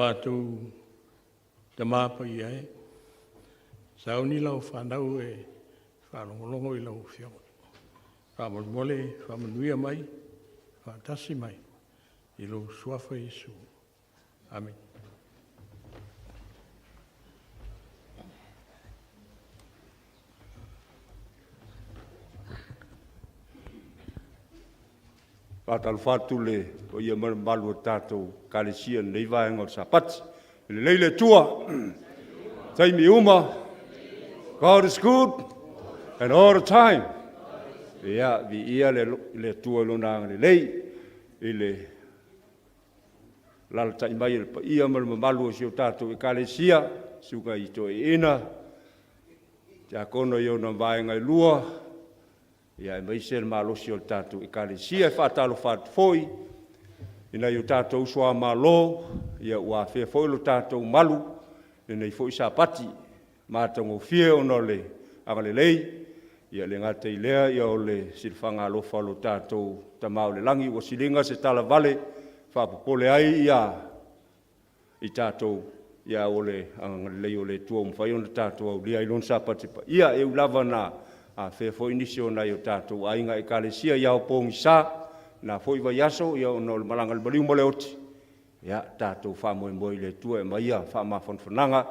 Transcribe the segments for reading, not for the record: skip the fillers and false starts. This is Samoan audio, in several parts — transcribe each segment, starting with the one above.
matou Tama Paia e, sauni lau fanau e faalogologo i lau Afioga. Faamolemole faamanuia mai, faatasi mai, i lou Suafa Iesu. Amene. E faatalofa atu i le paia ma le mamalu o le tatou Ekalesia i lenei vaega o le Sapati. E lelei le Atua i taimi uma. God is good and all the time. Ia, viia le Atua i Lona agalelei i le alaalatai mai o le paia ma le mamalu o si o tatou Ekalesia, susuga i toeaiina, tiakono i ona vaega e lua, aemaise le malosi o le tatou Ekalesia. E faatalofa atu foi i nai o tatou uso a Malo ua afea foi lo tatou malu i lenei foi Sapati matagofie ona o le agalelei, e le gata i lea o le silafaga alofa a lo tatou Tama i le Lagi ua siliga se talavale e faapopole ai i tatou, a o le agalelei o le Atua ua mafai ona tatou aulia ai Lona Sapati Paia. E ui lava ina afea foi nisi o nai o tatou aiga Ekalesia i ao pogisa i lena foi vaiaso ona o le malaga a le maliu ma le oti, ia tatou faamoemoe i le Atua e aumai ia faamafanafanaga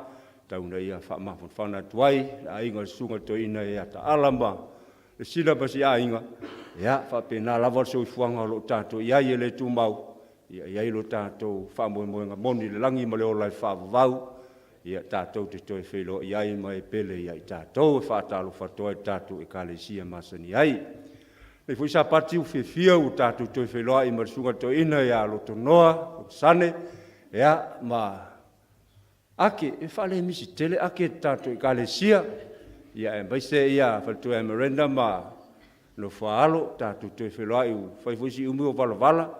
tau ina ia faamafanafana atu ai i le aiga i le susuga i le toeaina ia Taala ma Lesina ma si aiga, ia faapena lava le soifuaga o lo o tatou i ai e le tumau, e i ai lo tatou faamoemoega moni i le lagi ma le ola e faavavau, tatou te toe feiloai ai ma e pele ia i tatou. E faatalofa atu ai i le tatou Ekalesia masani ai. O lenei foi Sapati ua fiafia ua tatou toe feiloai ma le susuga i le toeaina ia Lotonoa Sane ma Ake. E faale-misi tele Ake i le tatou Ekalesia, aemaise faletua ia Merena ma le nofo a alo, tatou toe feiloai ua fai foi si umi o valavala,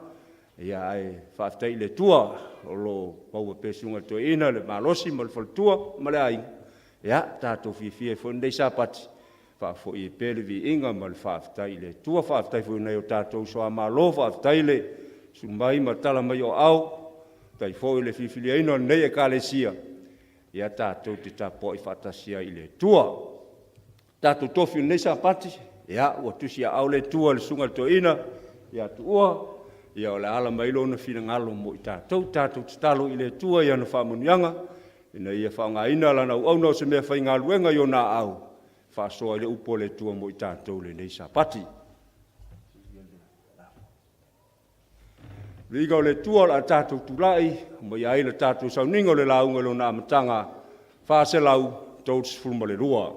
ae faafetai i le Atua o lo o maua pea e le susuga i le toeaina le malosi ma le faletua ma le aiga. Ia tatou fiafia ai foi i lenei Sapati e faafoi ai pea le viiga ma le faafetai i le Atua. Faafetai foi i nai o tatou uso a Malo, faafetai le susu mai ma tala mai o aao, faafetai foi i le filifiliaina o lenei Ekalesia tatou te tapuai faatasi ai i le Atua. O le tatou tofi i lenei Sapati, ia ua tusiaao le Atua i le susuga i le toeaina ia Tuua o le a ala mai lona finagalo mo i tatou. Tatou tatalo i le Atua i ana faamanuiaga ina ia faaaogaina lana auauna o se meafaigaluega i ona aao e faasoa ai le upu a le Atua mo i tatou i lenei Sapati. Viiga i le Atua o le a tatou tulai e aumaia ai le tatou sauniga o le lauga i lona amataga 432.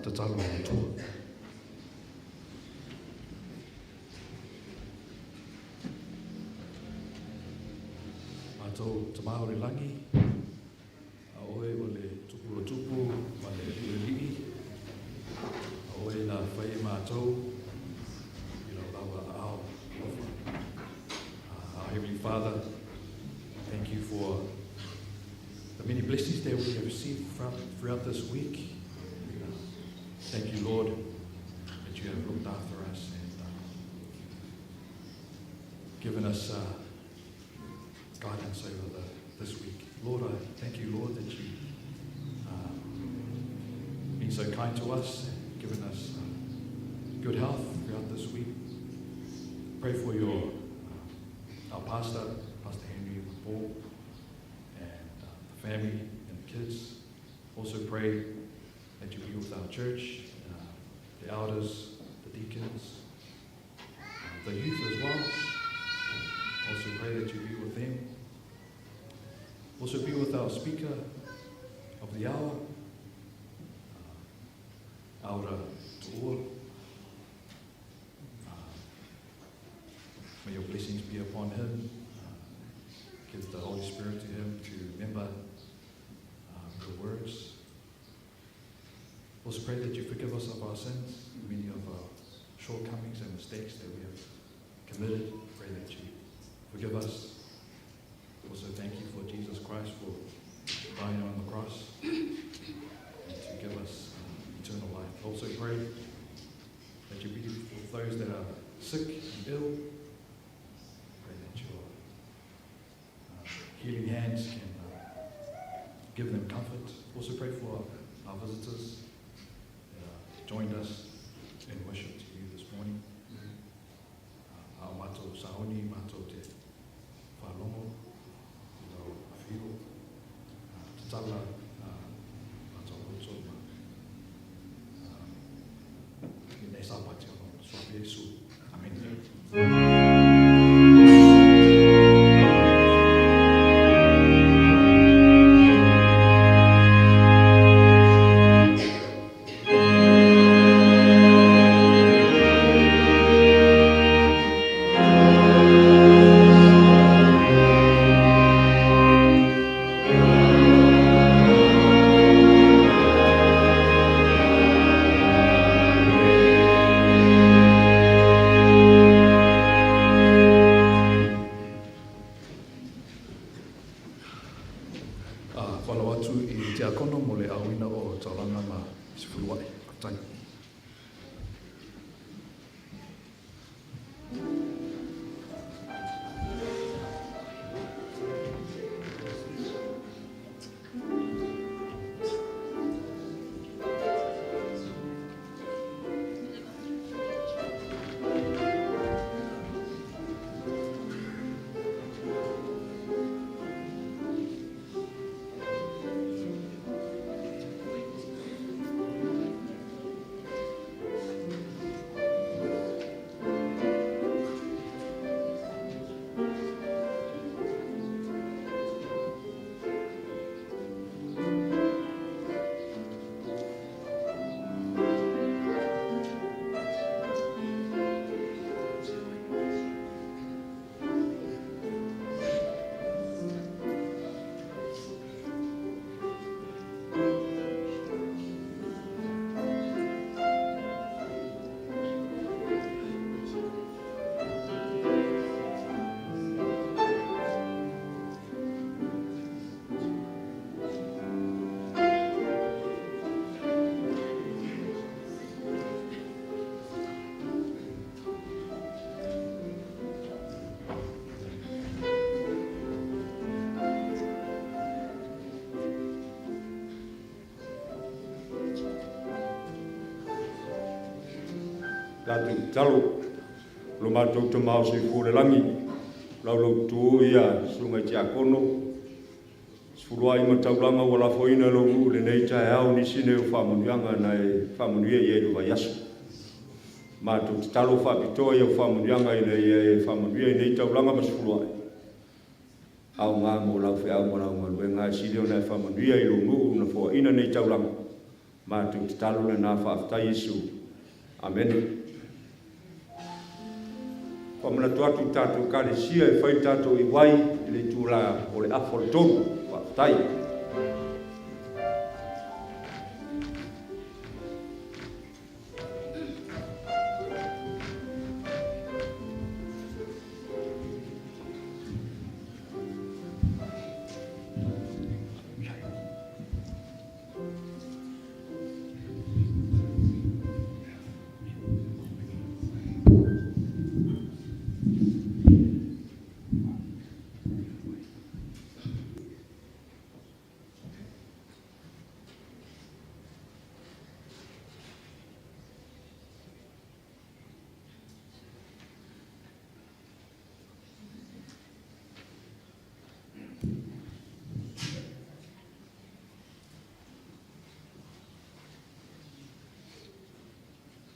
tatalo i le Atua. Matou Tama o le Lagi, a oe o le Tupu o Tupu ma le Alii o Alii, a oe na fai e matou i lau lava aao alofa. Our Heavenly Father, thank you for the many blessings that we have received throughout this week. Thank you, Lord, that you have looked after us and given us guidance over this week. Lord, I thank you, Lord, that you've been so kind to us and given us good health throughout this week. Pray for our pastor, Pastor Henry Paul, and the family and the kids. Also pray that you be with our church, the elders, the deacons, the youth as well. Also pray that you be with them. Also be with our speaker of the hour, Aura To'ua. May your blessings be upon him. Give the Holy Spirit to him to remember your words. Also pray that you forgive us of our sins, many of our shortcomings and mistakes that we have committed. Pray that you forgive us. Also thank you for Jesus Christ for dying on the cross and to give us eternal life. Also pray that you be with those that are sick and ill. Pray that your healing hands can give them comfort. Also pray for our visitors that joined us in worship to you this morning. A matou sauni, matou te faalogo i lau afio, tatala matou loto ma i nei Sapati ona o le Suafa Iesu. Amene. Follow atu i Tiakono mo le auina o taulanga ma sefuluai. Faafetai. Tatou tatalo, lo matou Tama o soifua i le lagi, laulau tu ia susuga i tiakono, 15 taulaga ua lafoina e lou nuu lenei taeao nisi nei o faamanuiaga na e faamanuia i ai le vaiaso. Matou tatalo faapitoa i au faamanuiaga ina ia e faamanuia i nei taulaga ma sefuluai. Aoga mo lau feau ma lau galuega, ae sili ona e faamanuia i lou nuu na foaina nei taulaga. Matou tatalo lena, faafetai Iesu. Amene. Faamanatu atu i tatou Ekalesia e fai le tatou iwai i le itula o le 2:30. Faafetai.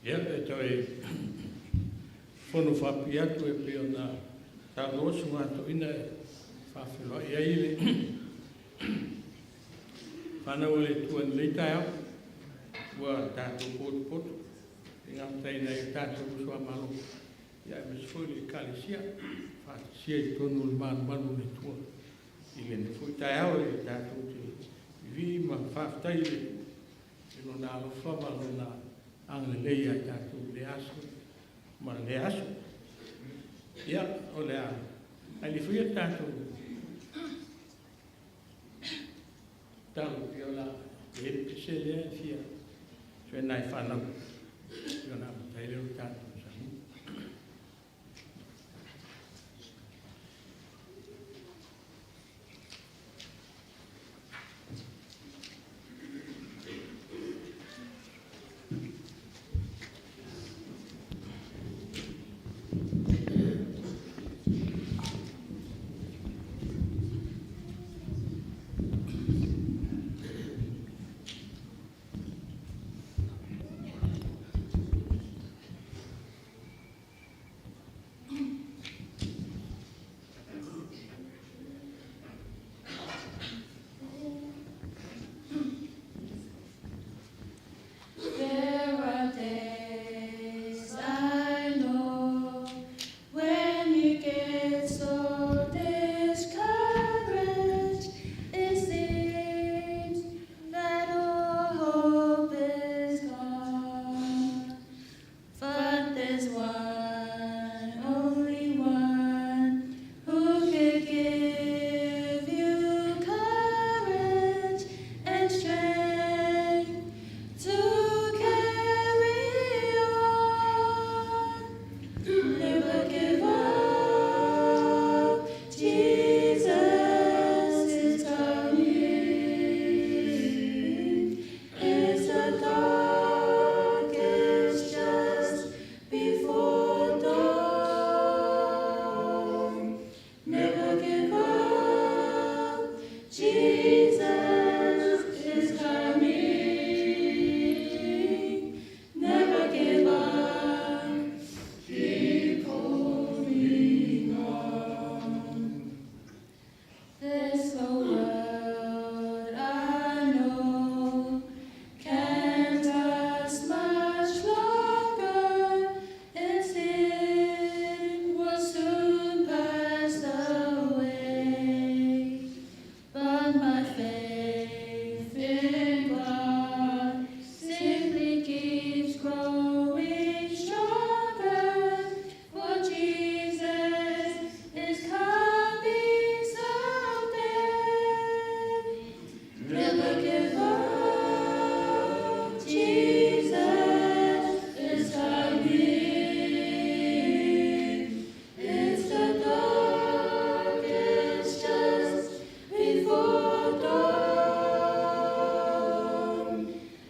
Ia, e toe fono faapipii atu e pei ona saunoa Susuga Toeaina e faafeiloai ai le fanau a le Atua i lenei taeao, ua tatou potopoto e le gata i nai o tatou uso a Malo, aemaise foi le Ekalesia faatasia i totonu o le malumalu o le Atua i lenei foi taeao e tatou te vivii ma faafetai i Lona alofa ma Lona agalelei ia tatou i lea aso ma lea aso. Ia, o le a alifia le tatou talo pia o la e le pese lea e fia whenai whanau. Ia na matai leo tatou samu. There are days I know when you get so discouraged, it seems that all hope is gone. But there's one, only one, who could give you courage and strength to carry on. Never give up. Jesus is coming. It's the darkest just before dawn. Never give up. Jesus is coming. Never give up. Keep holding on. This whole world I know can't last much longer. Its sin will soon pass away. But my faith in God simply keeps growing stronger. For Jesus is coming someday. Never give up. Jesus is coming. It's the darkest just before dawn.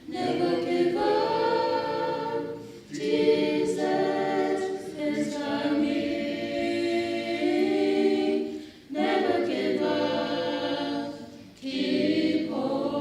Never give up. Jesus is coming. Never give up. Keep holding.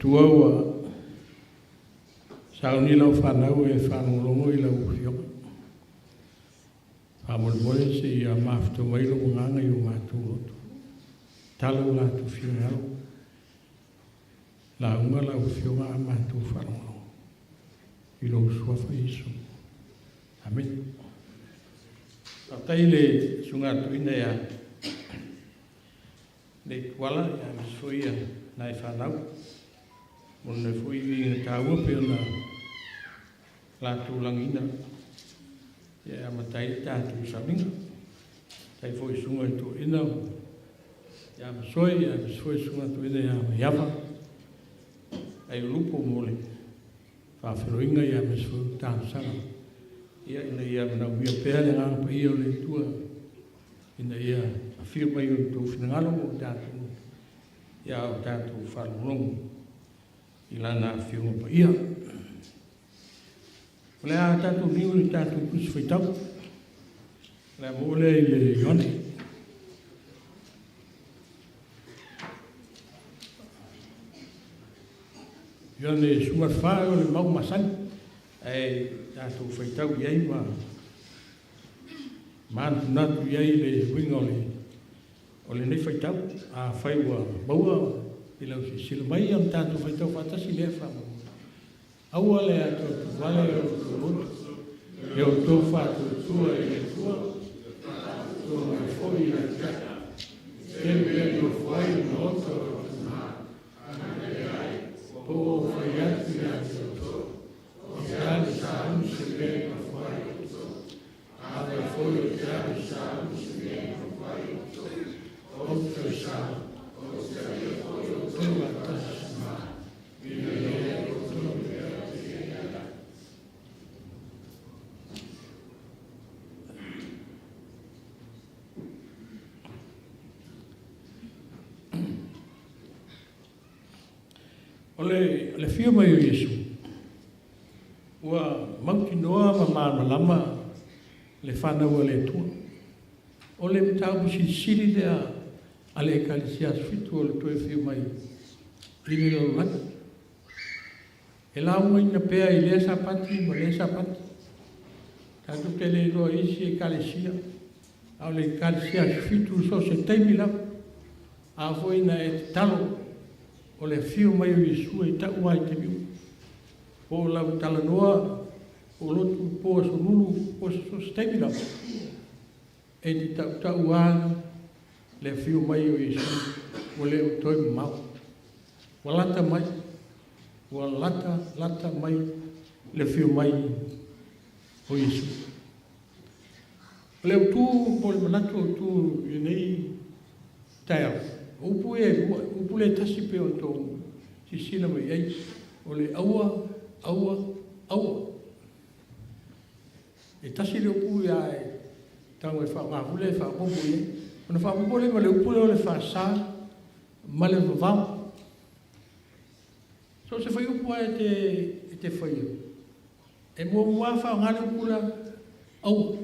Atua ua sauni lau fanau e faalogologo i lau Afioga. Faamolemole seia mafuta mai lou Agaga i o matou loto. Tala o latou finagalo, lauga lau Afioga a matou faalogologo. I lou Suafa Iesu. Amene. Faafetai i le susuga toeaina ia Leituala, aemaise foi nai fanau, mo lenei foi viiga taua pei ona latou lagiina e amata ai le tatou sauniga. Faafetai foi i susuga i toeaina ia Masoe, aemaise foi susuga toeaina ia Maiava, Aiolupo mo le faafeiloaiga, aemaise foi o talosaga ina ia manaomia pea le Agaga Paia o le Atua ina ia afio mai i o outou finagalo ma o tatou ia o tatou faalogologo i Lana Afioga Paia. O le a tatou liliu i le tatou Tusi Faitau. O le a maua lea i le Ioane. Ioane 14 o le mau masani, ae tatou faitau i ai ma manatunatu i ai le uiga o lenei faitau. Afai ua maua i lau silasila mai ona tatou faitau faatasi lea faamolemole. Aua le atuatuvale o outou loto, ia outou faatuatua i le Atua, faatuatua mai foi ia te a'u. E tele mea e nofo ai i le maota o lou Tama, a na leai, po ua ou fai atu ia te outou, ou te alu e sauni se mea e nofo ai outou. Afai foi ou te alu e sauni se mea e nofo ai outou, ou te toe sau, ou te avea foi outou faatasi ma au, ina ia i ai outou i le mea ou te i ai. O le afio mai o Iesu, ua mautinoa ma malamalama le fanau a le Atua. O le mataupu silisili lea a le Ekalesia Aso Fitu o le toe afio mai i le lalolagi. E laugaina pea i lea Sapati ma lea Sapati. Tatou te le iloa i isi Ekalesia, a o le Ekalesia Aso Fitu so o se taimi lava. A foi na e tatalo, o le afio mai o Iesu e ta'u lava i taimi uma. Po o lau talanoa, po o lotu po aso Lulu, po o so o se taimi lava, e te ta'uta'u lava le afio mai o Iesu ua le o toe mamao. Ua lata mai, ua lata, lata mai le afio mai o Iesu. O le autu po o le manatu autu i lenei taeao, o upu ia e lua, upu le tasi pei ona outou silasila mai ai, o le aua, aua, aua. E tasi le upu ia e tago e faaaoga foi lea e faaopoopo i ai. Ona faaopoopo lea ma le upu lea o le faasa ma le vavao. So o se fuaiupu lava e te faia, e muamua lava faaaoga le upu lea, aua.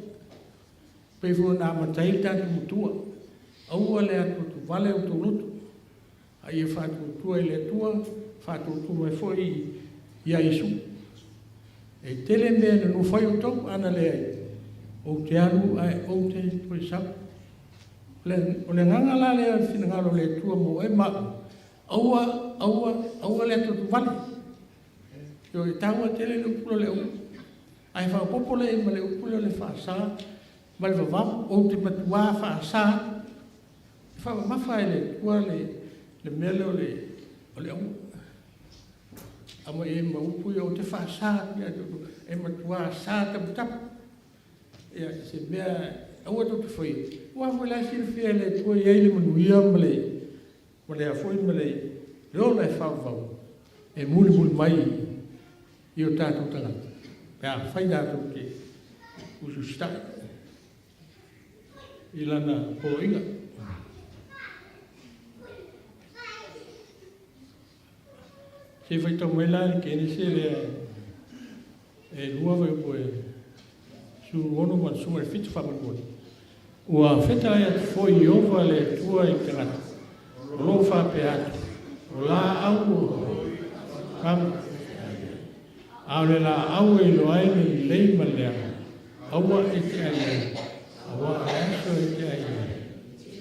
Pei foi ona amata ai le tatou matua, aua le atuatuvale o outou loto, a ia faatuatua i le Atua, faatuatua mai foi ia Iesu. E tele mea e nonofo ai outou, ana leai, ou te alu ae ou te toe sau. O le agaga la lea o le finagalo o le Atua mo oe ma au, aua, aua, aua le atuatuvale. E taua tele le upu lea o le aua. Ae faaopoopo la i ai ma le upu lea o le faasa ma le vavao, ou te matuā faasa atu. E faamamafa e le Atua le mea lea o le aua. Aumai ai ma upu ia, ou te faasa atu ia te outou, e matuā sa taputapu. Ia, se mea aua tou te faia, aua foi o la e silafia e le Atua e i ai le manuia ma le a foi ma le ola e faavavau, e mulimuli mai i o tatou tagata, pe afai tatou te usiusitai i lana poloaiga. Se i faitau mai la le Kenese lea e lua fuaiupu e 16 ma le 17 faamolemole. Ua fetalai atu foi Ieova le Atua i le tagata, o lo o faapea atu, o laau A o le laau e iloa ai le lelei ma le leaga, aua e te ai ai, auā o le aso e te ai ai,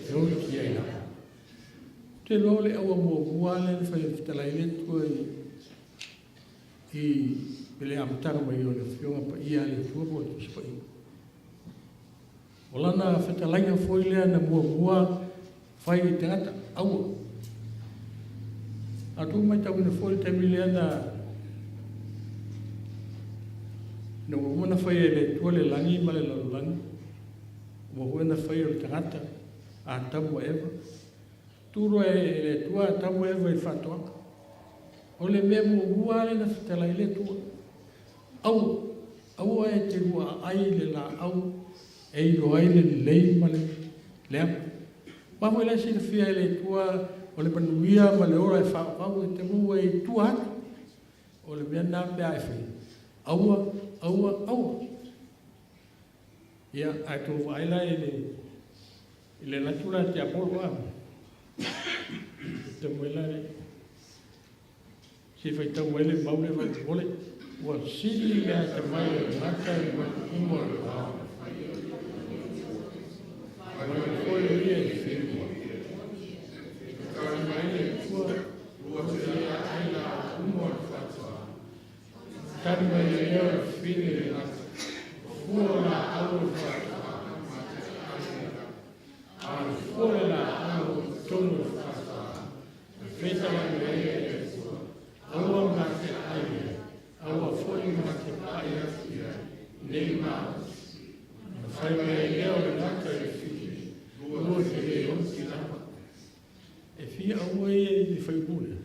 e oti ai lava. Ou te iloa o le aua muamua lava lea na fai e fetalai le Atua i i le amataga mai o le Afioga Paia a le Atua po o le Tusi Paia. O lana fetalaiga foi lea na muamua fai i tagata, aua. A tou matauina foi le taimi lea na ina ua uma ona fai e le Atua le lagi ma le lalolagi, ua uma foi ona fai o le tagata, Atamu ma Eva, tu loa e le Atua Atamu ma Eva i le faatoaga. O le mea muamua lava lea na fetalai le Atua, aua, aua e te lua aai i le laau e iloa ai le lelei ma le leaga. Aua foi la e silafia e le Atua o le manuia ma le ola e faavavau e te maua ai i tua atu. O le mea lena pe a e faia, aua, aua, aua. Ia, ae tou vaai la i le i le alu atu la a tiapolo a. Faitau mai la le se i faitau mai le mau lea faamolemole. Ua sili le atamai o le tagata i le makumu o le vao. Mai foi o ia i fili. Tali mai le Atua, ua te le aai laau uma o le faatoaga. Tali mai lea o le fili i le tagata, o fua o laau o le faatoaga ma te aai ai lava. A o le fua o le laau o totonu o le faatoaga, na fetalai mai ai le Atua, aua ma te aai ai, aua foi ma te pai atu i ai, nei maoti. Ona fai mai ai lea o le gata i le fili, lua te le oti lava. E fia aua ia i le fuaiupu lea?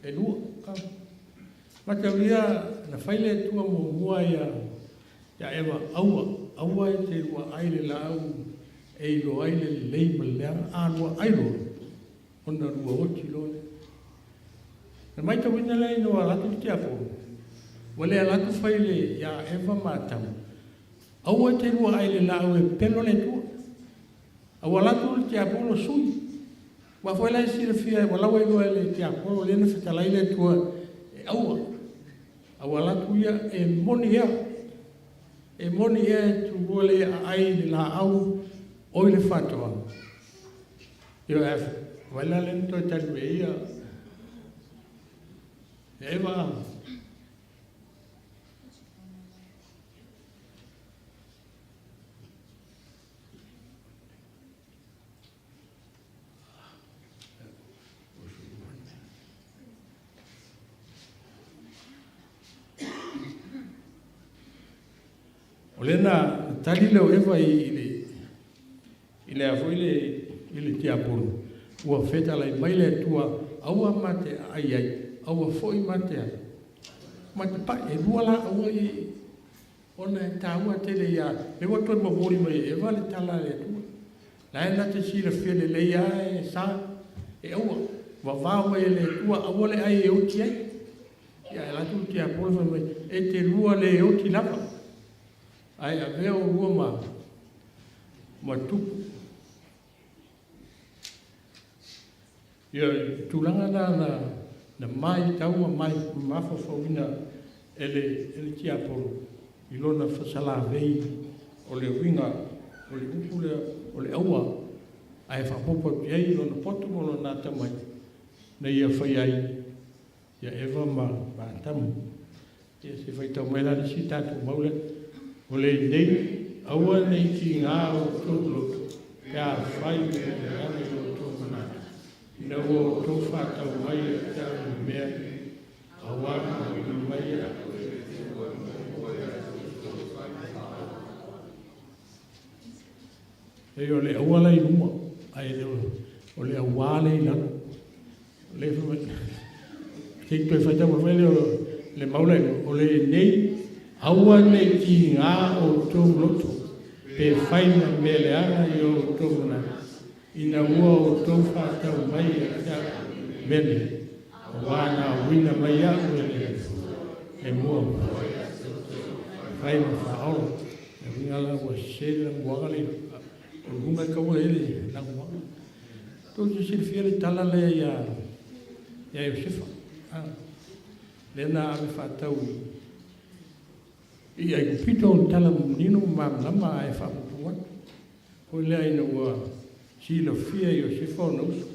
E lua. Mataulia na fai le Atua muamua ia ia Eva, aua, aua e te lua ai le laau e iloa ai le lelei ma le leaga, a lua ai loa, ona lua oti loa lea. Na matauina lea ina ua alu atu le tiapolo, ua le alu atu fai le ia Eva ma Atamu, aua e te lua ai le laau e pepelo le Atua. A ua alu atu le tiapolo sui. Aua foi la e silafia ua laua iloa e le tiapolo lea na fetalai le Atua e aua. A ua alu atu ia e moni ea. E moni ea e tulua le aai i le laau o i le faatoaga. Ioe, vaai la lea na toe tali mai ai ia Eva. O lea na tali lea o Eva i le i le a foi le i le tiapolo, ua fetalai mai le Atua, aua ma te aai ai, aua foi ma te ma te pai. E lua la aua i ona e taua tele ia, lea ua toe momoli mai e Eva le tala a le Atua. La e na te silafia lelei lava e sa, e aua, vavao mai e le Atua, aua le ai e oti ai. Ia ae alu atu le tiapolo fai mai, e te lua le oti lava, ae avea oulua ma ma tupu. Ia, tulaga na na na matau ma mafaufauina e le e le tiapolo i lona fasalavei o le uiga o le upu lea o le aua, ae faaopoopo atu i ai lona poto ma lona atamai na ia faia ai ia Eva ma Atamu. Ia se i faitau mai la le isi tatou mau lea. O lenei, aua ne i tiga outou loto, pe afai ua leaga i lo outou manatu, ina ua outou faatau mai ia te au i mea nei, auā na auina mai au e le Atua. E o le aua la i luma, ae le o le auā lea i lalo. O le se i toe faitau mai foi lea o le mau lea, o lenei, aua ne i tiga outou loto, pe fai ma mea leaga i o outou manatu, ina ua outou faatau mai ia te au mea nei, auā na auina mai au e le Atua e muamua fai ma faaola. Le uiga la ua sese le lanumoaga lea o luga e taua ai le lanumoaga. Tou te silafia le tala lea ia Iosefa. Lea na ave faatau i Aikupito o le tala manino ma malamalama ae faapuupuu atu. Foi lea ina ua silafia e Iosefa ona uso.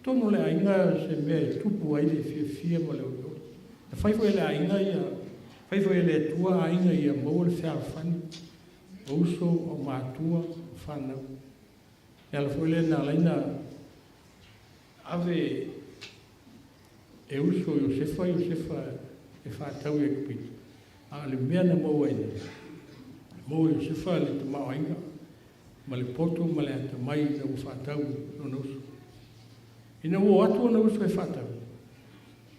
Totonu o le aiga se mea e tupu ai le fiafia ma le olioli. E fai foi e le aiga ia, fai foi e le Atua aiga ia maua le fealofani o uso, o matua, o fanau. E ala foi lea na ala ai ona ave e uso o Iosefa Iosefa e faatau i Aikupito. A o le mea na maua ai nei, maua e Iosefa le tamaoaiga ma le poto ma le atamai ina ua faatau lona uso. Ina ua o atu ona uso e faatau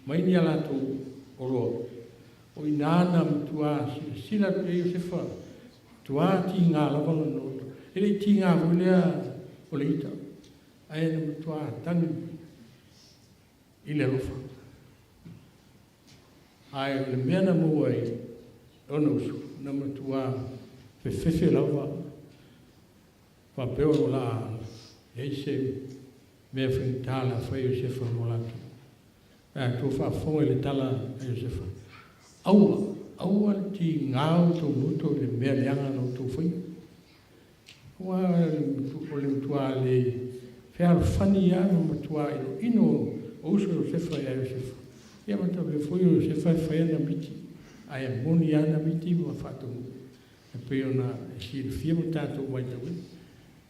mai ni a latou oloa, o i ina na matua silasila atu i ai Iosefa, matua tiga lava lona loto. E le i tiga foi lea o le ita, ae na matua tagi i le alofa. Ae o le mea na maua ai ona uso, na matua fefefe lava faapea o le a i ai se mea faigata la fai Iosefa mo latou. Ae a outou faafofoga i le tala a Iosefa, aua, aua le tiga o outou loto i le mea leaga na outou faia. Aua o le matua le fealofani lava ma matua inoino o uso o Iosefa ia Iosefa. Ia ma faapea foi o Iosefa e fai ana miti, ae moni lava ana miti ma faataunuu, e pei ona e silafia ma tatou matauina.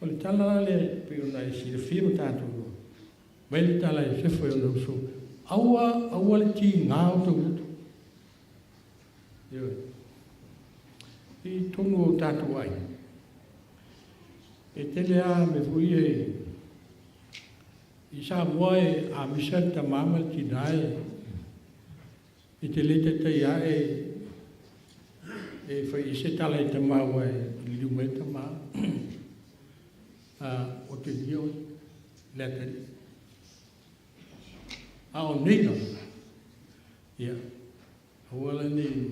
O le tala la lea e pei ona e silafia ma tatou iloa, mai le tala a Iosefa i ona uso, aua, aua le tiga o outou loto. Ioe. I totonu o tatou aiga, e tele lava mea foi ia i Samoa e amisa le tama ma le tina e te le taitai ae e fai ai se tala i tama aua e liliu mai le tama o te lia oe le atalii. A o nei lava, ia, aua la ne i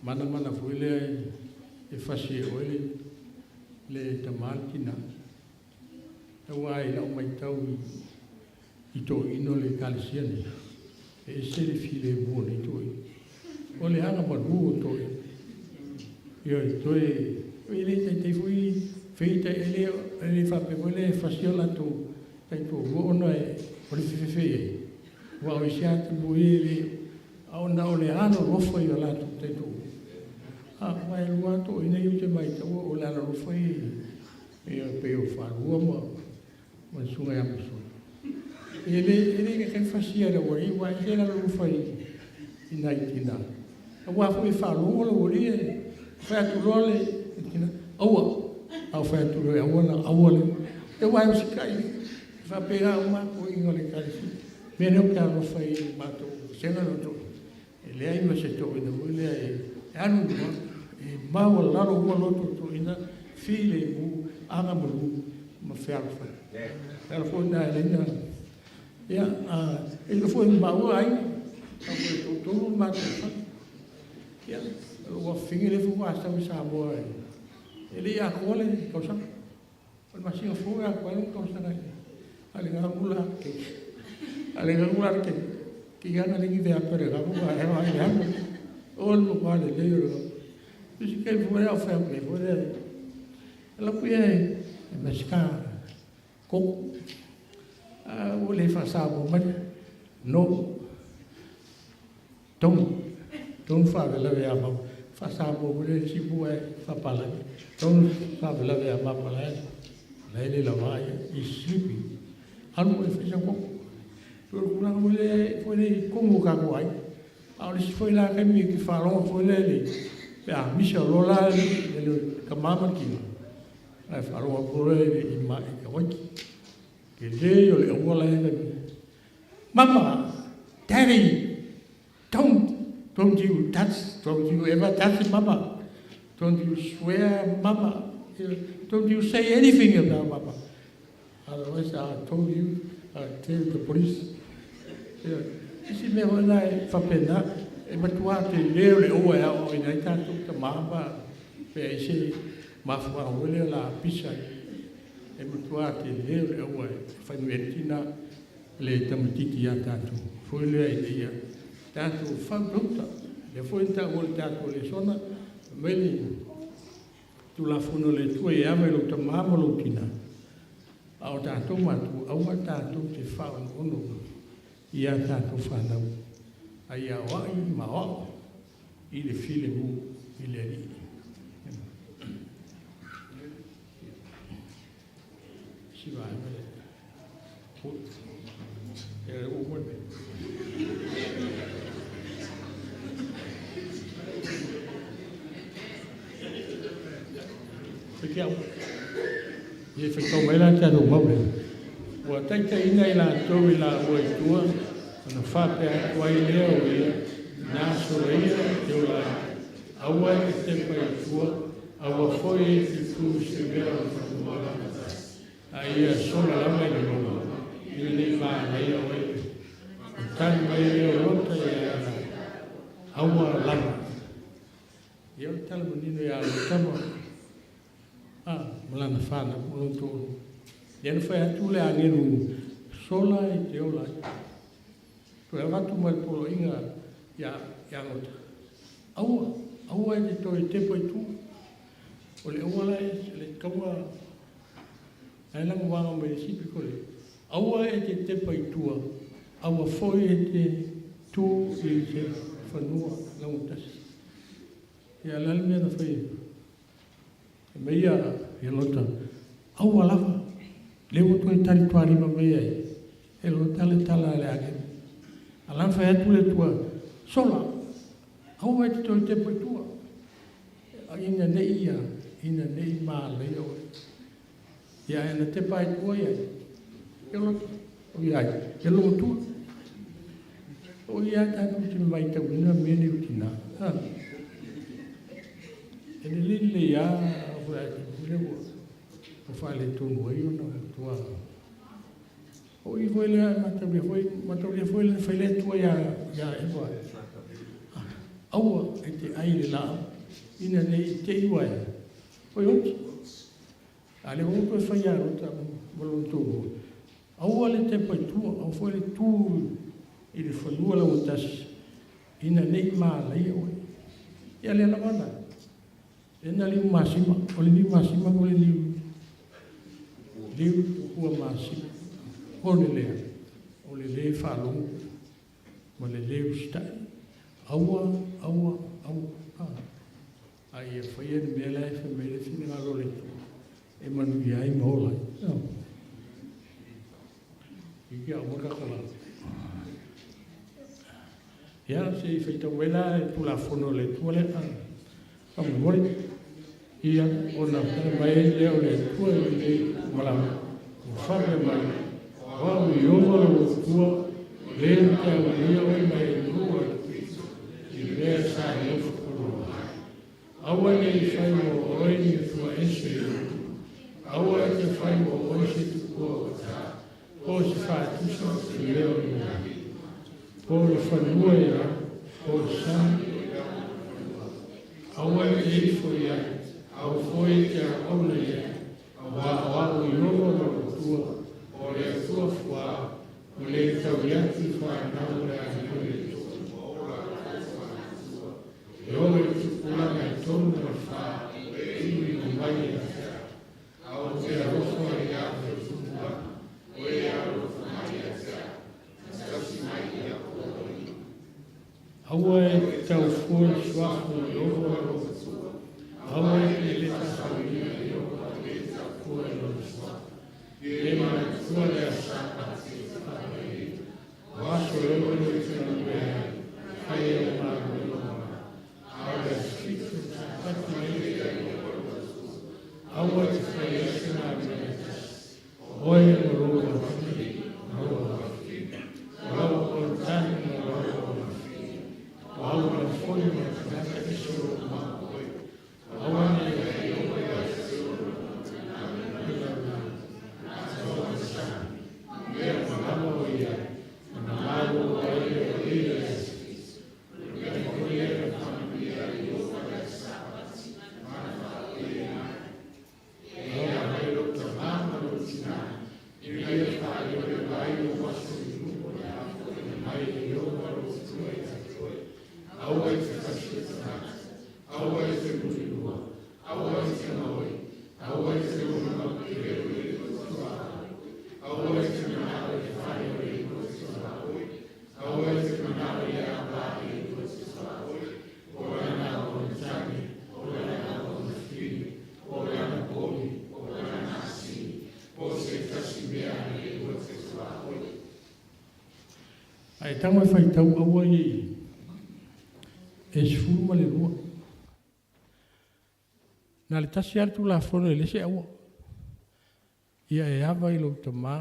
manamana foi lea e fasi e oe le tama le tina. Aua i lau matau i toeaiina o le Ekalesia nei, e ese le filemu o nei toeaiina. O le agamalu o toeaiina. Ioe, toe, e le taitai foi feitai, e le faapea foi lea e fasi o latou taitoalua ona o le fefefe i ai. Aua o isi atunuu ia e le, a ona o le alolofa i o latou taitoalua. Aua e lua lava toeaiina ia ou te maitaua o le alolofa ia e pei o Falua ma le susuga ia Masoe. E le taitai fasia e le aualii aua e ese le alolofa i nai tina. Aua foi e faalogo le aualii e fai atu loa le tina, aua, a fai atu loa e aua la, aua le. Aua e usitai, e faapena uma lava toeaiina o le Ekalesia. O le mea lea ou te alolofa ai i le matou vasega lea o toeaiina, e leai ma se toeaina foi lea e alu i luga, e maualalo uma loto o toeaiina, filemu, agamalu ma fealofani. O le ala foi lena e ala ai ona... Ia, e iloa foi e maua aiga, aua e toatolu le matou fale. Ia, o lou afafine lea faatoa sau i Samoa e le i atoa le tausaga. O le masina fou e atoa ai lona tausaga a o le galu la le keiki. A o le galu la le keiki, tigaga le veape o le galu ae le alu. O le matua lelei o le galu. Isi taimi foi lea o fai atu nei foi lea, alu atu ia e masika koko. Ua le faa-Samoa mai. No, don't faalavelave ia mama. Faa-Samoa foi lea sipu ae faapalagi. Don't faalavelave ia mama la e le lava ia, is sleeping. Alu e fai sau koko. O le tulaga foi lea i totonu o tatou aiga. A o le isi foi la taimi e te faalogo foi lea i pe a misa loa la le tama ma le tina, ae faalogo atu loa i Hawaiki. Tele o le aua la e Mama, Daddy, don't you touch, don't you ever touch Mama. Don't you swear, Mama. Don't you say anything about Mama. Otherwise, I told you, I tell the police. Isi mea foi la e faapena, e matua tele o le aua e aoaoina ai tatou tama ma pe ai se mafuaaga foi lea o le a pisa ai. E matua tele o le aua e fai mai ai le tina le tamaitiiti ia tatou foi lea ina ia Tatou fautauta. Lea foi na taua i le tatou lesona, fai mai le Tulafono a le Atua, e ava i lou tamā ma lou tinā, a o tatou matua, aua tatou te faaonoono ia tatou fanau, a ia aoai ma aoao i le filemu i le Alii. Si vaega lea. Ia, ua uma le mea. Faitau. Ia faitau mai la tatou mau lea. Ua taitaiina i latou i laua i tua, ona faapea atu ai lea o ia, na soloia e te ola ai. Aua e te tepa i tua, aua foi e te tu i se mea o le fanua a ia sola lava i le mauga, ina nei malaia oe. O tali mai lea o Lota ia ia aua lava. Ia o le tala manino ia Lota ma lana fanau, ma lona toalua. Ia na fai atu le agelu sola i te ola ai. Toe avatu ma le poloaiga ia Lota. Aua, aua e te toe tepa i tua. O le aua la e le taua ae laga waga mai le sipi ko le aua e te tepa i tua, aua foi e te tu i se fanua laugatasia. Ia la le mea na fai e mai ia Lota, aua lava, le ua toe tali tualima mai ai, e Lota le tala a le agelu. A la fai atu le tua, sola, aua e te toe tepa i tua. Ina nei ia, ina nei malaia oe. Ia e na tepa ai tua ia, e Lota, o ia ai, e lomatua. O ia tatou te matauina mea nei o tina. E lelei lelei lava le ua faaletonu ai ona matua. O i foi lea mataulia foi le fai le Atua ia Eva. Aua e te ai le laau, ina nei te i ua e, oi oti. A le ua toe fai ia Lota ma lona toalua. Aua le tepa i tua, aua foi le tu i le fanua laugatasi, ina nei malaia oe. Ia lea lava na. E na liu masima, o le liu masima o le liu, liu ua masima. O le lea, o le le faalogo, ma le le usitai. Aua, aua, aua. A ia faia le mea la e fai mai le finagalo o le Atua, e manuia ai ma ola ai. Ia uma tatou la. Ia, se i faitau mai la le Tulafono a le Atua lea. Faamolemole. Ia, ona tala mai ai lea o le Atua i lenei malama. Ua faapea mai, o au Ieova lou Atua, le na te aumaia oe mai le nuu o Aikupito, i mea sa e nofo koloa ai. Aua ne i fai mo oe ni atua ese i lou Aua e te fai mo oe se tupua o ta, po o se faatusa o se mea o le lagi, po o le fanua i lalo, po o le sami. Aua e te ifo i ai, aua foi e te auauna i ai, auā o au Ieova lou Atua, o le Atua fuā, o le tau atu i fanau o le aniau i le E oo i le tupulaga e 3 ma le 4, e iuiu mai ia te au. Ou te alofa ia te tupulaga, o e alofa mai ia te au, tausi mai ia Aua e tau fua le suafa o Ieova lou Atua, aua e te le tafauina Ieova le tau fua i lona suafa. E manatua le aso Sapati e faamanuiaina. O aso e 6 e te galue ai, fai ai au galuega uma, a o le aso 7 o le Sapati nei a Ieova lou Atua. Aua e te fai ai se galuega e tasi, o oe ma lou afafine, ma lou afafine, o lau auauna ma lau auauna fine, o auauna foi ma le tagata ese o lo o ma oe. Aua ne i Ieova ia te oe, mea malama o ia, ona malo ai o e ia Alofa mai lou tamā ma lou tinā, ina ia faaleleia ai lou aso i luma, mai e Ieova lou Atua ia te Aua e te tasi se tagata. Aua e te mulilua. Aua e te gaoi. Aua e te loma i le tuaoi. Aua e te manao i le fale o le igoa o te tuaoi. Aua e te manao i le auvaa i le igoa o te tuaoi, po o lana auaumatagi, po o lana auaumafili, po o lana povi, po o lana asili, po o se tasi mea a le igoa o te tuaoi. Ae tago e faitau aua i e 12. Na o le tasi lava le Tulafono e le se aua. Ia e ava i lou tamā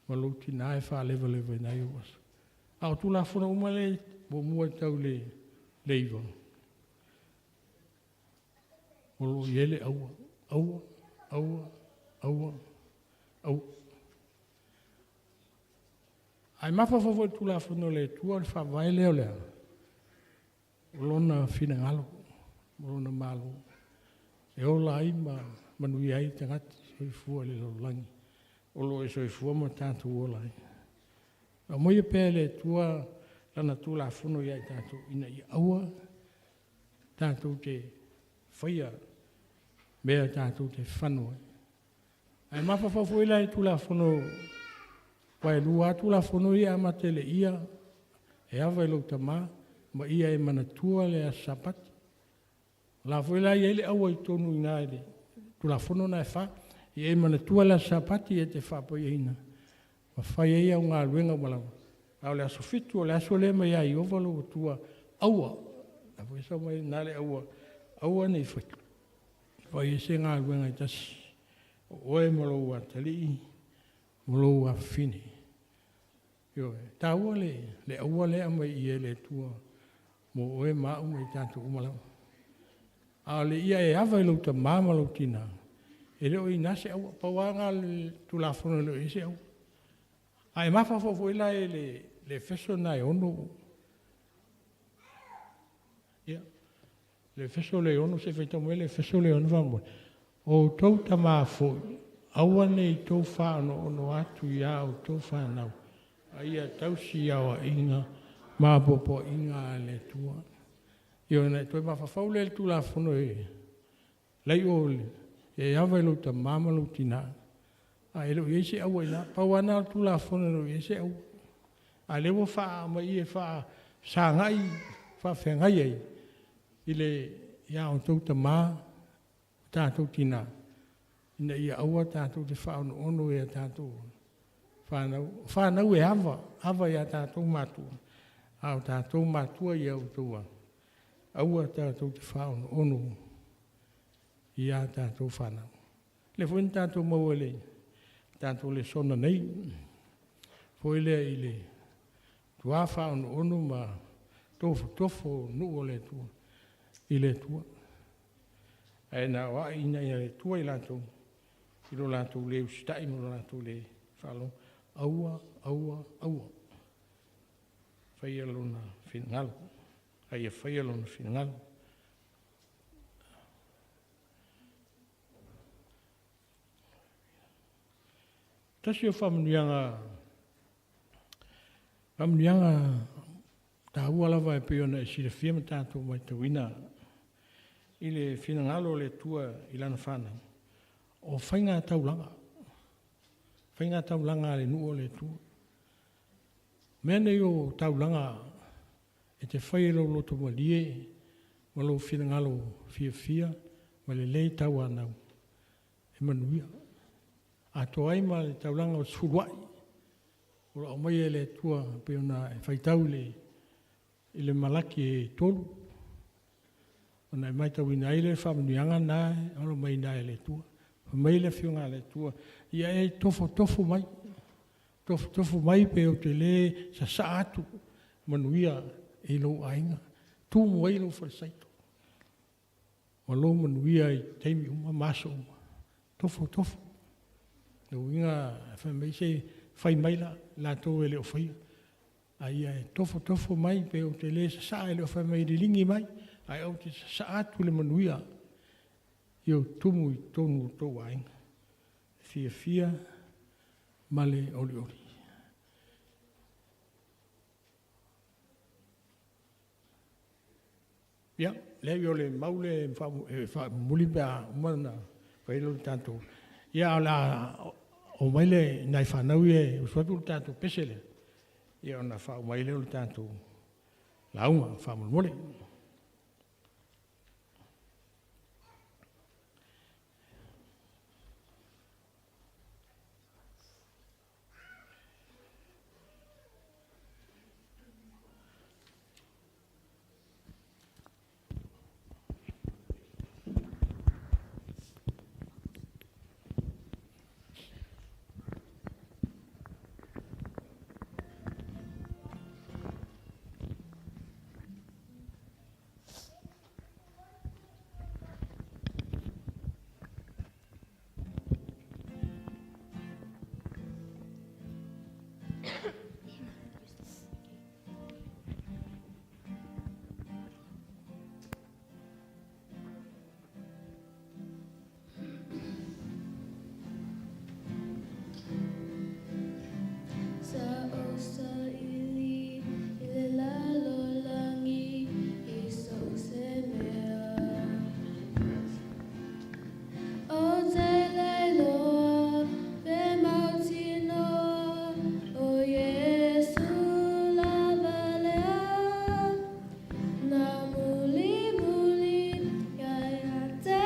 ma lou tinā e faalevalevaina ai ou aso. A o Tulafono uma lea muamua e tau i le 9, o lo o i ai le aua, aua, aua, aua, aua. Ae mafaufau foi i le Tulafono a le Atua, o le faavae lea o le a? O Lona finagalo ma Lona Malo e ola ai ma manuia ai tagata soifua i le lalolagi o lo o e soifua ma tatou ola ai. Aumaia pea e le Atua Lana Tulafono ia i tatou ina ia aua tatou te faia mea tatou te fano ai. Ae mafaufau foi la i Tulafono, aua e lua lava Tulafono ia e amata i le ia e ava i lou tama ma ia e manatua le aso Sapatu. O la foi la e i ai le aua i totonu i ina i le Tulafono na e fa, ia e manatua le aso Sapatu e te faapaiaina ma fai ai au galuega uma lava, a o le aso 7 o le aso lea e aumai ia Ieova lou Atua, aua, la foi e sau mai ai i ina le aua, aua ne i faia se galuega e tasi, o oe ma lou atalii ma lou afafine. Ioe, e taua le aua lea e aumai i i e le Atua mo oe ma au ma i tatou uma lava. A o le ia e ava i lou tama ma lou tina, e le o i ina se aua, pau lava lena o le Tulafono e le o i ai se aua. A e mafaufau foi la i le Efeso lena e 6, ia, le Efeso lea e 6, se i faitau mai le Efeso lea e 6 faamolemole. O outou tamā foi, aua ne i tou faonoono atu ia outou fanau, a ia tausi i aoaiga ma apoapoaiga a le Atua. Ioe, ona e toe mafaufau lea i le Tulafono e laio e ava i lou tama ma lou tina, a e le o i ai se aua i ina. Pau lava lena o le Tulafono e le o i ai se aua. A o lea ua aumai i i e faafesagai, faafeagai ai i le ia outou tama ma tatou tina, ina ia aua tatou te faaonoono i a tatou fanau. O fanau e ava, ava ia tatou matua, a o tatou matua ia outou ava, aua tatou te faaonoono ia tatou fanau. O lea foi na tatou maua i le tatou lesona nei, foi lea i le matua faaonoono ma tofotofo o nuu o le Atua, i le Atua. Ae na aoai e le Atua i latou i lo latou le usitai ma lo latou le faalogo. Aua, aua, aua, faia lona finagalo, a ia faia lona finagalo. Tasi o faamanuiaga, faamanuiaga taua lava e pei ona e silafia ma tatou matauina i le finagalo o le Atua i Lana fanau, o faiga taulaga, faiga taulaga a le nuu o le Atua. O mea nei o taulaga e te fai e lou loto malie ma lou finagalo fiafia ma lelei tauanau, e manuia. Atoa ai ma le taulaga o le sefuluai o lo o aumaia e le Atua e pei ona e faitau i le Malaki e 3, ona e matauina ai lea o le faamanuiaga lena e alo mai i ina e le Atua. Fai mai le Afioga a le Atua, ia e tofotofo mai, tofotofo mai pe ou te le sasaa atu manuia i lou aiga, tumu ai lou falesaito ma lou manuia i taimi uma ma aso uma. Tofo tofo. O lona uiga, fai mai se fai mai la, latou e le o faia. A ia e tofotofo mai pe ou te le sasaa, e le o fai mai e liligi mai, ae ou te sasaa atu le manuia i ou tumu i totonu o tou aiga. Fiafia ma le olioli. Ia, leai o le mau lea e faamuli pe a uma ona fai le tatou. Ia, ae o le a omai nai fanau ia e usu atu le tatou pese lea, ia ona faauma ai lea o le tatou lauga, faamolemole. Sa ou saili i le lalolagi i so o se mea. Ou te le iloa pe mautinoa o Iesu lava lea. Na mulimuli ia te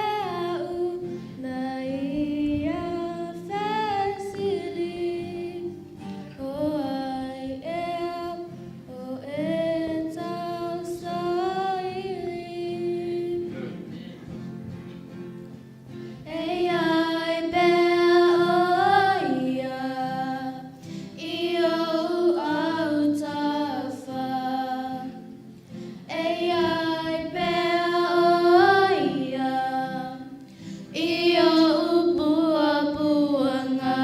au na ia fesili. O ai ea o e tausaili? E ai pea o ia i ou autafa. E ai pea o ia i ou puapuaga.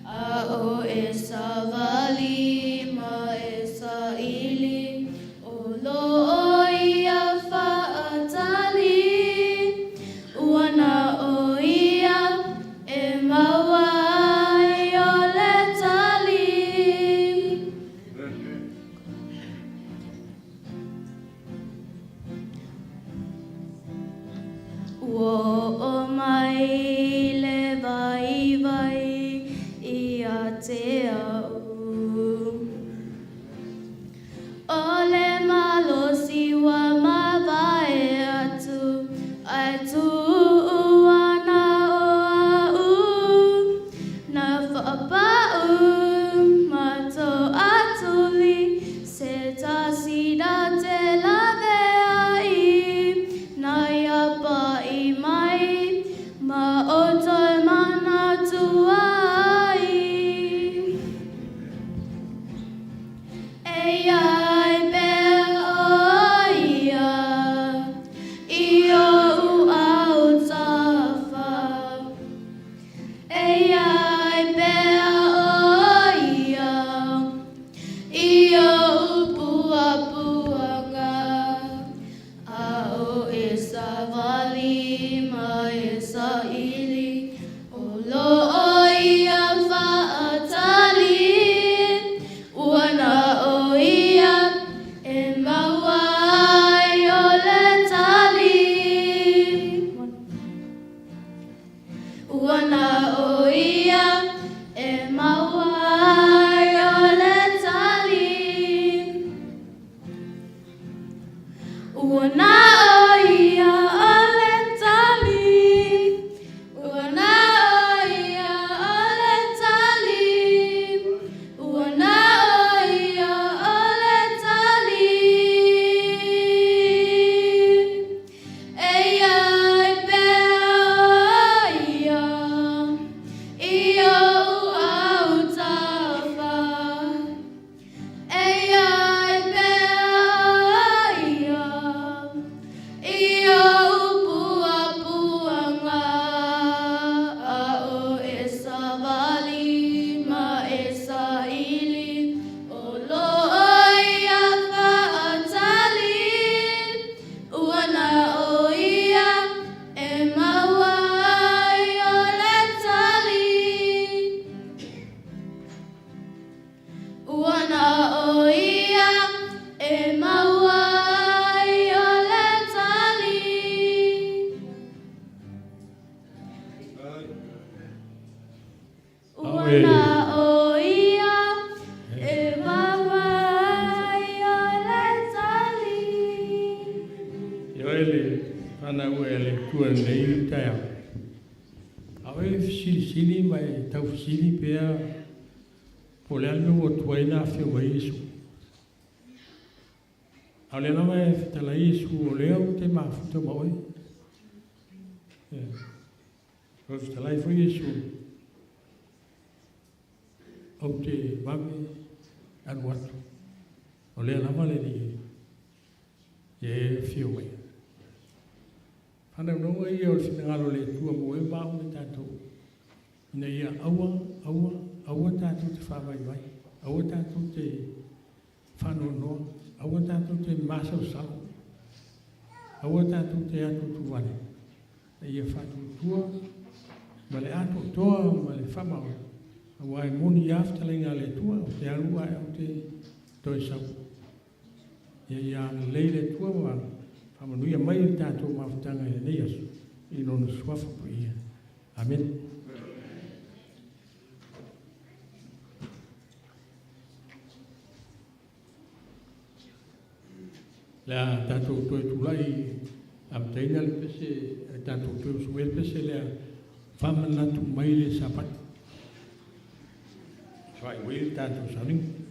A o e savali ma e saili, o lo o ia faatali. Ua na o ia e maua ai o le tali. Ua oo mai le vaivai ia te au. O le malosi ua mavae atu, ae tuu ana o au. Na faapau ma toatuli se tasi na te laveai. Na ia pai mai ma o toe manatu ai. E ai pea o ia i ou autafa. E ai pea o ia i ou puapuaga. A o e savali ma e saili, o lo o ia faatali. Ua na o ia e maua ai o le tali. Ua na o ia e maua ai o le tali. Ua na o ia o le tali. Ua na o ia o le tali. Ua na o ia o le tali. E ai pea o ia i ou autafa. E ai pea o ia. Ioe le fanau e a le Atua i lenei taeao. A o e fesilisili ma e taufesili pea po o le a le mea ua tuai ona afio mai Iesu. A o lea lava e fetalai Iesu, o lea ou te mafuta ma oe. Ua fetalai foi Iesu, ou te vave alu atu. O lea lava le Alii ia e afio mai. Faanaunauga ia o le finagalo o le Atua mo e ma au ma tatou, ina ia aua, aua, aua tatou te faavaivai, aua tatou te faanoanoa, aua tatou te masalosalo, aua tatou te atuatuvale, a ia faatuatua ma le atoatoa ma le faamaoni, aua e moni lava fetalaiga a le Atua, ou te alu ae ou te toe sau. Ia ia agalelei le Atua ma faamanuia mai i le tatou mafutaga i lenei aso, i Lona Suafa Paia. Amene. Le a tatou toe tulai amataina le pese, tatou toe usuia le pese lea, Faamanatu Mai le Sapati. Faaiu ai le tatou sauniga.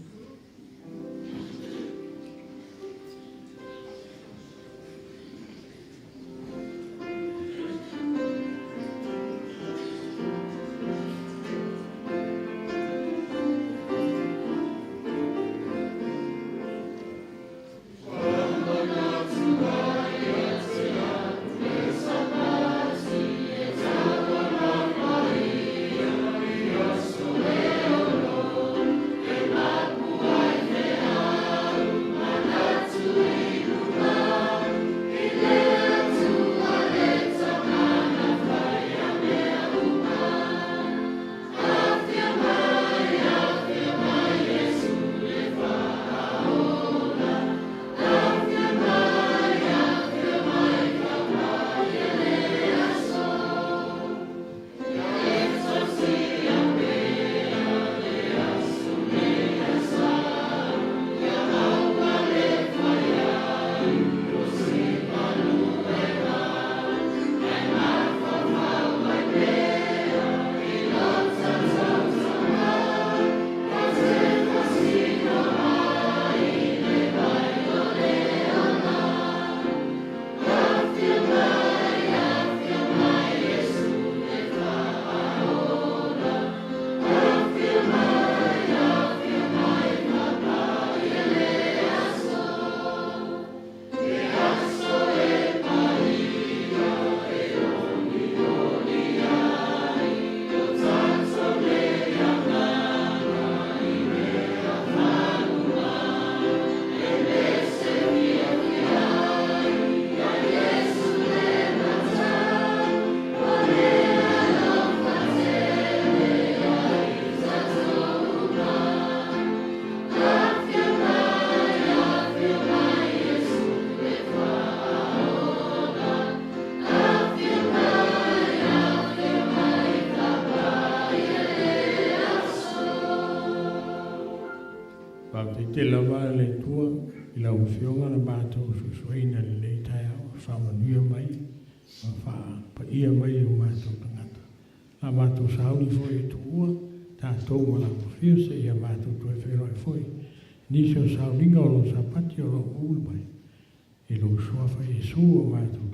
Faafetai tele lava le Atua i lau Afioga na matou suesueina i lenei taeao, e faamanuia mai ma faapaia mai o matou tagata. A matou sauni foi e tuua tatou ma lau afio seia matou toe feiloai foi i nisi o sauniga o lou Sapati o lo o mulimuli mai. I lou Suafa Iesu ua matou